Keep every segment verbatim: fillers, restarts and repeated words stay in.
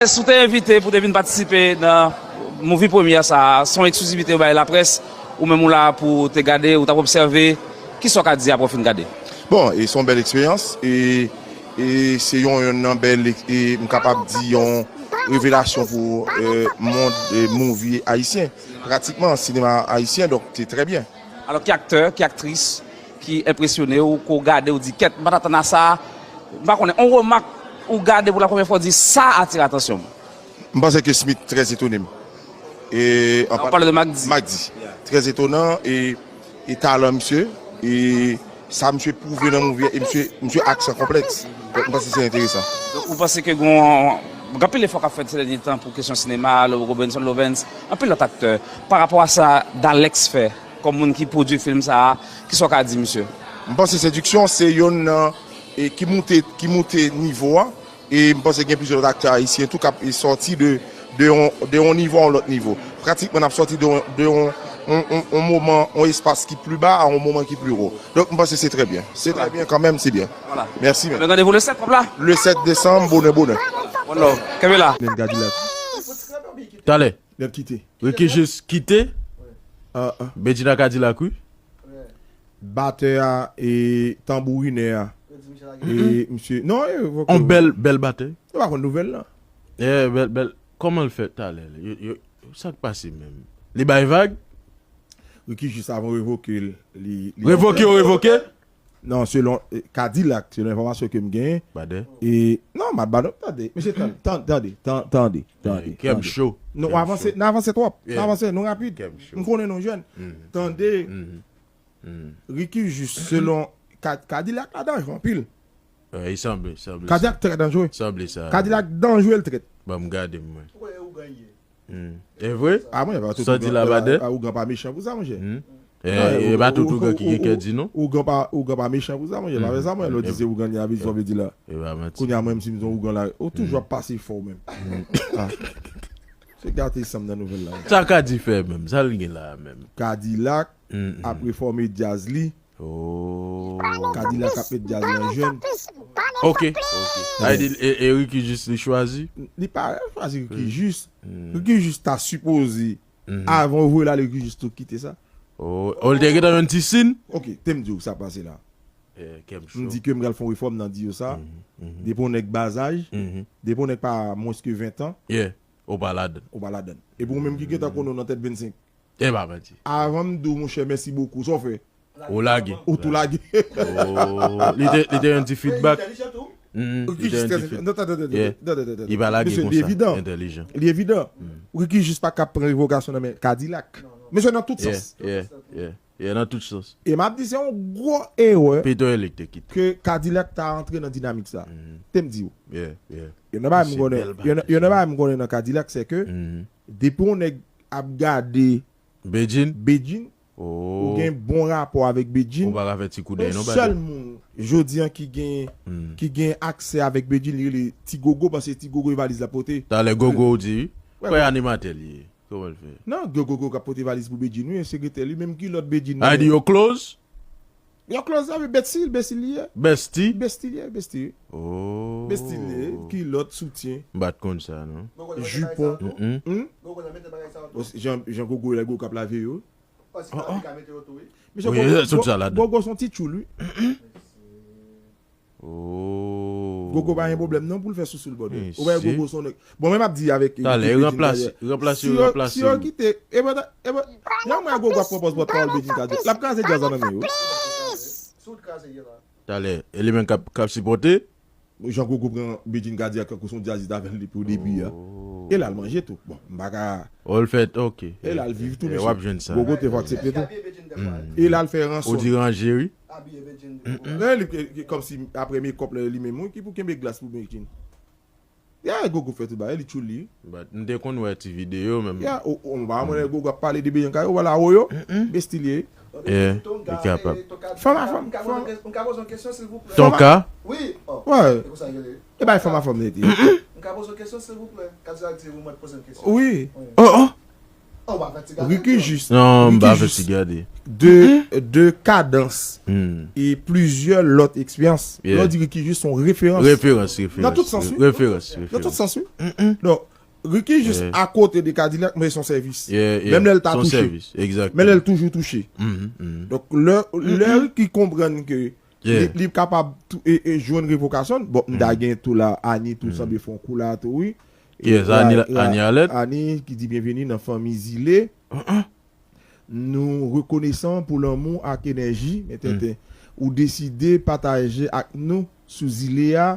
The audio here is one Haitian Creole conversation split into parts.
Ou te envite pou te vin patisipe nan movie premyè sa a, se yon eksklizivite yo bay laprès, ou menm ou la pou te gade, ou t ap obsève, kisa w ka di apre w fin gade? Bon, e se yon bèl eksperyans, e, e se yon, yon nan bèl, e m kapab di yon revelasyon pou, e, mond, e, movie ayisyen. Pratikman, sinema ayisyen, donk, se trè byen. Alò, ki aktè, ki aktris ki enpresyone w, ke w gade, w di, kèt, m pa t atann a sa, m pa konnen, on remak ou gade pou la premyè fwa, w di, sa atire atansyon m? M panse ke Smith trè etone m. E, an pale de Mac D. Mac D. Trè etonan e, e talan misye, e sa misye pwouve nan movie a, e misye, misye ak san konplèks. Donk, m panse se enteresan. Donk, ou panse ke gon, gen anpil efò k ap fèt se dènye tan pou kesyon sinema, Lo-, Robinson Lovens, anpil lòt aktè. Pa rapò a sa Dalex fè, kòm moun ki pwodui fim sa a, kisa w ka di misye? M panse Sediksyon se youn nan, e, ki moute, ki moute nivo a. E m panse gen plizyè lòt aktè ayisyen tou k ap sòti de, de yon, de yon nivo a yon lòt nivo. Pratikman, n ap sòti de yon, de yon, yon, yon, yon moman, yon espas ki pli ba a yon moman ki pli wo. Donk, m panse se trè byen. Se trè byen kanmenm, se byen. Vwala. Mèsi, men. Men randevou le sèt, w ap la? Le sèt desanm, bonè, bonè. Bon, non. Kenbe la. Nen Kadilak. Talè. Nèt kite. Ricky Jus kite. Ah, ah. Bedjine Kadilak, wi. Batè a e tanbourinè a. E misye, non, e, on bèl, bèl batè. Yo pa konn nouvèl lan. E, bèl, bèl. Kòman l fè talè? Yo, yo, sa k pase menm? Li bay vag? Ricky Jus avan revoke l, li, li revoke yo revoke? Non, selon, e, Kadilak, selon enfòmasyon ke m genyen. Badè. E, non, m ap ba nou, tande, mesye, tande, tande, tande, tande, tande, tande. Kè m cho. Non, w avanse, n avanse twòp. N avanse, nou rapid. Kè m cho. M konnen nou jèn. Tande. Ricky Jus, selon Ka-, Kadilak la danjre anpil. Wi, li sanble, sanble sa. Kadilak trè danjre. Sanble sa. Kadilak danjre, l trèt. Ban m gade, mwen. Ou konnen ougan ye. Hmm. E vre? Ah, mwen, pa tout ougan, ougan pa mechan pou sa, monchè. Hmm. E, e pa tout ougan ki gen kè di, non. Ougan pa, ougan pa mechan pou sa, monchè. Pa fè sa, mwen, lè w di se ougan, li abitye, sa w vle di la. E pa manti. Kounye a, mwen, menm si m se yon ougan la, ou toujou ap pase fò, ou menm. Ah. Se gate san m nan nouvèl la. Sa Kadi fè menm, sa l gen la menm? Kadilak ap refòme djaz li. Oh. Kadilak ap met djaz lan jèn. Ok, ok. Sa vle di, e, e Ricky Jus li chwazi? Li pa chwazi Ricky Jus. Ricky Jus ta sipoze, avan yo voye l ale, Ricky Jus tou kite sa. Oh, oh, li te gentan jwenn ti sin? Ok, te m di w sa pase la. M di ke m pral fè yon refòm nan di yo sa. Depi yon nèg ba zaj, depi yon nèg pa mwens ke ven tan, ou pa ladan. Ou pa ladan. Epi ou menm ki gentan konnen w nan tèt vennsenk. E pa manti. Avan m di w, monchè, mèsi bokou. Sa w fè? Ou lage. Ou tou lage. Oh, li te, li te yon ti feedback. Mm, li te yon ti feed-, yeah. Li pa lage konsa. Entèlijan. Li evidan. Ricky Jus pa ka pran revokasyon nan men Kadilak. Mesye nan tout sans. Yeah, yeah, yeah. Yeah, nan tout sans. E m ap di se yon gwo erè. Pito Elik te kite. Ke Kadilak ta antre nan dinamik sa. Te m di w. Yeah, yeah. Yon nan bagay m konnen, yon nan, yon nan bagay m konnen nan Kadilak, se ke depi yon nèg ap gade Bedjine. Bedjine. Ou gen bon rapò avèk Bedjine. Ou pa ka fè ti koudèy non, brother. Yon sèl moun jodi a ki gen, ki gen aksè avèk Bedjine, li rele Ti Gogo, paske Ti Gogo e valiz l ap pote. Talè Gogo ou di, wi. Kwè animatè li ye. Kòman l fè? Non, Gogo k ap pote valiz pou Bedjine, wi, e sekretè li, menm kilòt Bedjine. A di yo close? Yo close avè Bestil, Bestil li ye. Besti? Bestil ye, Bestil. Oh. Bestil li ye, kilòt, soutyen. M pa t konn sa, non. Jipon. Mm-mm. Hmm? Jan, jan Gogo lè Gogo k ap lave yo. Oh, oh. Wi, tout sa ladan. Gogo se yon ti tchoul, wi. Oh. Gogo pa gen pwoblèm non pou l fè sousou l, brother. Ou wè Gogo se yon nèg. Bon, men m ap di avèk ekip Bedjine talè, ranplase, ranplase yo, ranplase yo. Si yo kite, e brother, e brother, lè mwen Gogo ap pran pòz pòtpawòl Bedjine Kadilak, l ap kraze djaz la nan men yo. Talè, e li menm k ap, k ap sipòte. Jan Gogo pran Bedjine Kadilak tankou se yon djazis avè l depi o debi a. Oh. E l al manje tou. Bon, m pa ka. Oh, l fèt, ok. E l al viv tou, mesye. W ap jwenn sa. Gogo te fò aksepte tou. E l al fè ranson. Ou di ranje, wi. Lè li, li, kòmsi apre mekòp la, li menm, wi, ki pou kenbe glas pou Bedjine. Ya, Gogo fè tout bagay, li tchoul li. But, m te konn wè ti videyo, men. Ya, o, o, m pa mwen lè Gogo ap pale de Bedjine Kadilak, ou wè la, o yo, Bestil ye. Yeah, li kapab. Fanm a fanm, fanm. Tonka? Wi. Wè. E bay fanm a fanm nèt ye. M ka poze w kesyon, silvouplè? Kadilak di ou mèt poze l kesyon. Wi. Oh, oh. Ricky Juste. Non, m pa Ricky fè Juste. Ti gade. De, de kadans Hmm. e plizyè lòt eksperyans. Yeah. Lè w di Ricky Juste se yon referans. Referans, referans. Nan tout sans, wi. Referans, Nan tout referans. sans, wi. Non, Ricky Juste Yeah. akote de Cadillac, men son sèvis. Yeah, yeah. Menm lè l ta Son touche. Sèvis, exactement. Men lè l toujou touche. Mhm, mhm. Donk, lè, lè Ricky konprann ke Yeah. li, li kapab tou, e, e jwenn revokasyon, bon, m ta gen tou la, Annie tou sanble fè yon kou la tou, wi. Kiyès? E, Annie, ra- ra- Annie Alerte? Annie ki di byenveni nan fanmi Zile. Nou rekonesan pou lanmou ak enèji, men tenten, ou deside pataje ak nou sou zile a,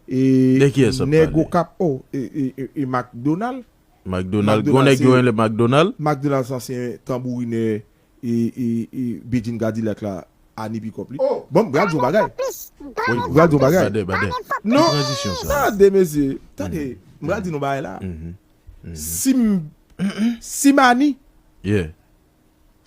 e De kiyès w ap nèg pale? Okap, oh, e, e, e, e McDonald. McDonald, McDonald, gon nèg yo se- rele McDonald? McDonald se ansyen tanbourinè e, e, e Bedjine Cadillac la, Annie Pickup li. Bon, m pral di yon bagay. M pral di yon bagay. Badè, badè. Non, Tranzisyon sa. Tande, mesye. Tande, m pral di nou bagay la. Mhm. Si m, si m Annie, Yeah.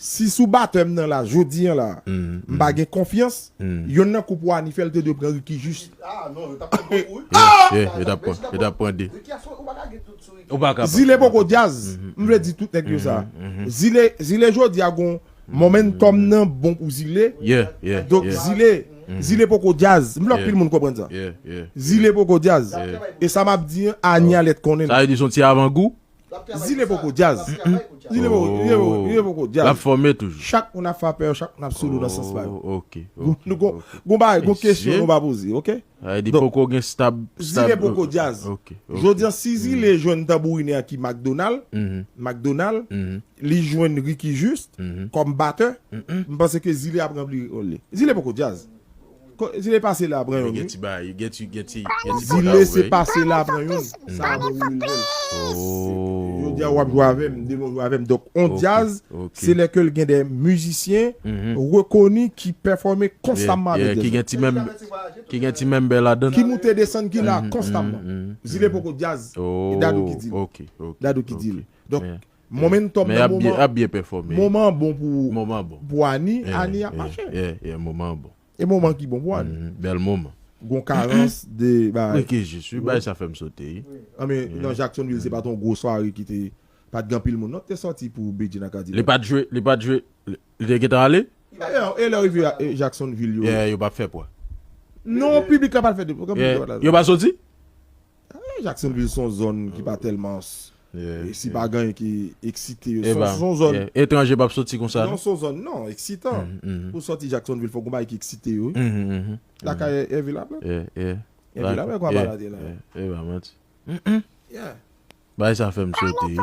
si sou batè m nan la, jodi an la, Mhm, m pa gen konfyans, mhm. Youn nan koup Annie fè l te dwe pran Ricky Juste. Ah non, yo t ap pran kou, wi. Yeah, yeah, yo t ap pran, yo t ap pran de. Ricky a sou, ou pa ka gen tout sou Ricky. Ou pa kapab. Zile poko djaz, m vle di tout nèg yo sa. Zile, Zile jodi a gon momentum nan bon pou Zile. Yeah, yeah. Donk Yeah. Zile, Zile poko djaz. M vle Yeah. Anpil moun konprann sa. Yeah, yeah. Zile poko djaz. Yeah. E sa m ap di an, Annie a lèt konnen. Sa vle di son ti avangou? Zile poko djaz. Zile poko, Zile poko, Zile poko L ap djaz. Fòme toujou. Chak moun ap fè apèl, chak moun ap solo nan sans pa yo. Oh, ok. Nou, Ok, nou gon, ok. gon bagay, gon Mesye. Kesyon nou pa poze, ok? Sa vle di Donk, poko gen stab. Zile stab- poko djaz. Ok, ok. Jodi an, si Zile jwenn tanbourinè ki McDonald, Mhm, McDonald, mhm, li jwenn Ricky Juste mhm. Kòm batè, Mm-mm. m panse ke Zile ap ranpli wòl li. Zile poko djaz. Ko- Zile pase la pran Li yon gen wi. ti bagay, li gen ti, gen ti, gen ti Zile bagay, se wi. Pase la pran yon. Sa bon pou li. Oh. Jodi a w ap jwe avè m, demen w jwe avè m. Donk, on Ok, djaz, ok. Se lè ke l gen de mizisyen Mhm. rekoni ki pèfòme konstamman Yeah, avèk ki djaz. Gen ti menm, ki gen ti menm bèl ladan. Ki moute desann ki la Mhm, konstamman. mhm, mhm. Zile poko djaz. Oh, E Dadou ki di l. Ok, ok. Dadou ki di l. Ok. Donk, Yeah. momentum Men nan ap byen, moman, ap byen pèfòme. Moman an bon pou, Moman bon. Pou Annie, Yeah, Annie ap yeah, mache. Yeah, yeah, moman bon. E moman ki bon pou Annie. Mhm, bèl moman. Gon karans de bagay. Ricky Juste, wi, bagay sa fè m sote, wi. Anben, nan Jacksonville, se pa t yon gwo sware ki te, pa t gen anpil moun. Non, te sòti pou Bedjine ak Cadillac. Li pa t jwe, li pa t jwe, li, li te gentan ale? E lè, e lè rive a e Jacksonville, yo. Yeah, yo pa fè pwa. Non, piblik la pa t fè de pwogram. Yeah. Yo pa soti? Eh, Jacksonville se yon zòn ki pa tèlman. Yeah, E si pa gen ki eksite yo. E Se ba, se yon zòn. Yeah. Etranje p ap soti konsa, Non, non? Se yon zòn, non, eksitan. Mhm, mhm. Pou sòti Jacksonville, fòk gon bagay ki eksite yo, wi. Mhm, mhm. Lakay Hervé Laplante. Yeah, yeah. Hervé Laplante, kwa Yeah, balade la. Yeah, e ba manti. Yeah. Bagay sa fè m sote, wi.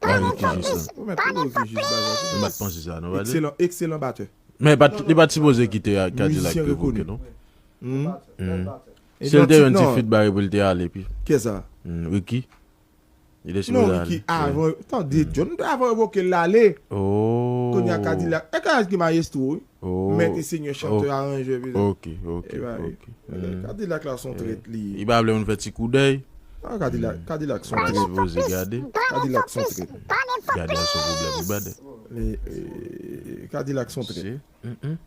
Bagay ki jis la. Ou mèt tou reflechi sou bagay sa. M pa t panse sa, non, pa di? Excellent, excellent batteur. Men pa t, li pa t sipoze kite Cadillac Mizisyen revoke, rekoni. Non? Hmm. Mm. E Si l te non, yon ti non. Fit bagay pou l te ale, pi. Kisa? Mm, Ricky. Li te Non, sipoze ale. Ricky, avan, tande, John, avan revoke l ale. Oh. Kounye a Cadillac. E Cadillac ki maestro, wi. Oh. Mèt e senyè chantè, aranjè, pi. Ok, ok, E ba, ok. Cadillac la se yon trèt li. Li pa vle moun fè ti koudèy. Ah, Cadillac, Cadillac se yon Li trèt. Sipoze gade. Cadillac se yon trèt. Gade a se yon pwoblèm, li badè. E, e, Cadillac se yon trèt. Se, mm, mm.